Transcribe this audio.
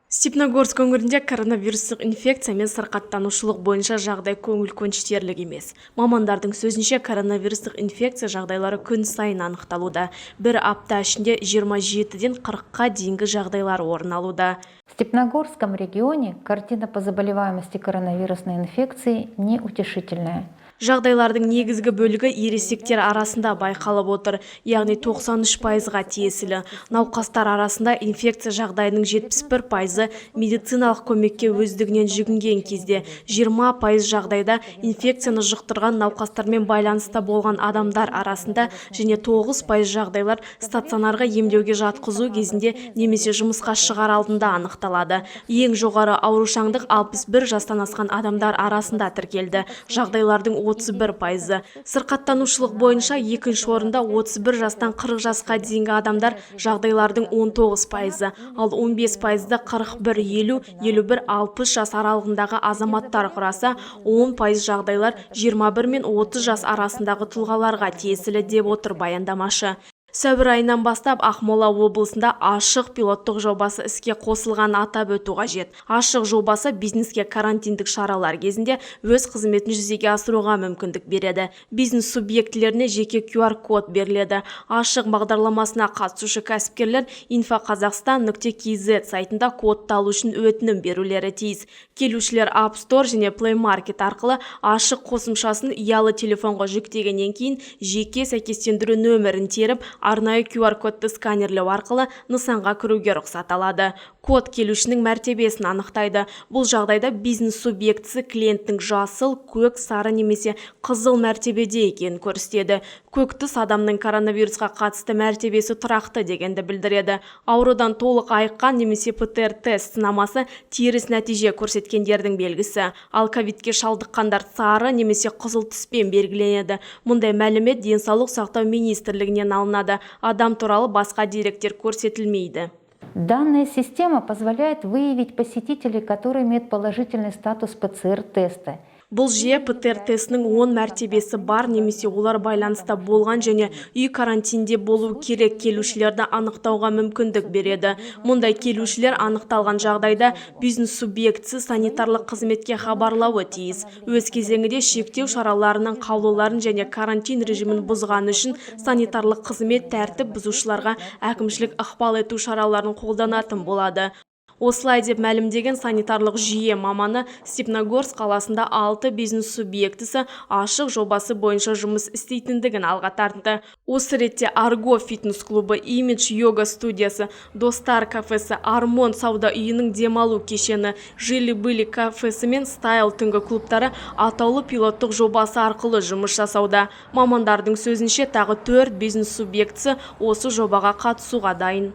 Степногорск өңірінде коронавирустық инфекциямен сырқаттанушылық бойынша жағдай көңіл көншітерлік емес. Мамандардың сөзінше, коронавирустық инфекция жағдайлары күн сайын анықталуда. Бір апта ішінде 27-ден 40-қа дейінгі жағдайлар орын алуда. В Степногорском регионе картина по заболеваемости коронавирусной инфекцией неутешительная. Жағдайлардың негізгі бөлігі ересектер арасында байқалып отыр, яғни 93 пайызға тиесілі. Науқастар арасында инфекция жағдайының 71 пайызы медициналық көмекке өздігінен жүгінген кезде, 20% жағдайда инфекцияны жұқтырған науқастармен байланыста болған адамдар арасында және 9% жағдайлар стационарға емдеуге жатқызу кезінде немесе жұмысқа шығар алдында анықталады. Ең жоғары аурушаңдық 61 жастан асқан адамдар арасында тіркелді. Жағдайлардың 31 пайызы. Сырқаттанушылық бойынша екінші орында 31 жастан 40 жасқа дейінгі адамдар, жағдайлардың 19 пайызы, ал 15 пайызды 41-50, 51-60 жас аралығындағы азаматтар құраса, 10% жағдайлар 21 мен 30 жас арасындағы тұлғаларға тиесілі, деп отыр баяндамашы. Сәуір айынан бастап Ақмола облысында «Ашық» пилоттық жобасы іске қосылғанын атап өту қажет. «Ашық» жобасы бизнеске карантиндік шаралар кезінде өз қызметін жүзеге асыруға мүмкіндік береді. Бизнес субъектілеріне жеке QR-код беріледі. «Ашық» бағдарламасына қатысушы кәсіпкерлер info.қазақстан.kz сайтында кодты алу үшін өтінім берулері тиіс. Келушілер App Store және Play Market арқылы «Ашық» қосымшасын ұялы телефонға жүктегеннен кейін жеке сәйкестендіру нөмірін теріп, арнайы QR-кодты сканерлеу арқылы нысанға кіруге рұқсат алады. Код келушінің мәртебесін анықтайды. Бұл жағдайда бизнес субъектісі клиенттің жасыл, көк, сары немесе қызыл мәртебеде екенін көрсетеді. Көк түс адамның коронавирусқа қатысты мәртебесі тұрақты дегенді білдіреді. Аурудан толық айыққан немесе ПТР тест сынамасы теріс нәтиже көрсеткендердің белгісі. Ал ковидке шалдыққандар сары немесе қызыл түспен белгіленеді. Мұндай мәлімет Денсаулық сақтау министрлігінен алынады. Адам туралы басқа деректер көрсетілмейді. Данная система позволяет выявить посетителей, которые имеют положительный статус ПЦР-теста. Бұл жүйе ПТР тестінің 10 мәртебесі бар немесе олар байланыста болған және үй карантинде болу керек келушілерді анықтауға мүмкіндік береді. Мұндай келушілер анықталған жағдайда бизнес субъектісі санитарлық қызметке хабарлауы тиіс. Өз кезегінде шектеу шараларының қаулыларын және карантин режимін бұзғаны үшін санитарлық қызмет тәртіп бұзушыларға әкімшілік ықпал ету шараларын қолданатын болады. Осылай деп мәлімдеген санитарлық жүйе маманы. Степногорск қаласында 6 бизнес субъектісі «Ашық» жобасы бойынша жұмыс істейтіндігін алға тартты. Осы ретте Арго фитнес клубы, Имидж йога студиясы, Достар кафесі, Армон сауда үйінің демалу кешені, Жили-были кафесі мен Стайл түнгі клубтары атаулы пилоттық жобасы арқылы жұмыс жасауда. Мамандардың сөзінше, тағы 4 бизнес субъектісі осы жобаға қатысуға дайын.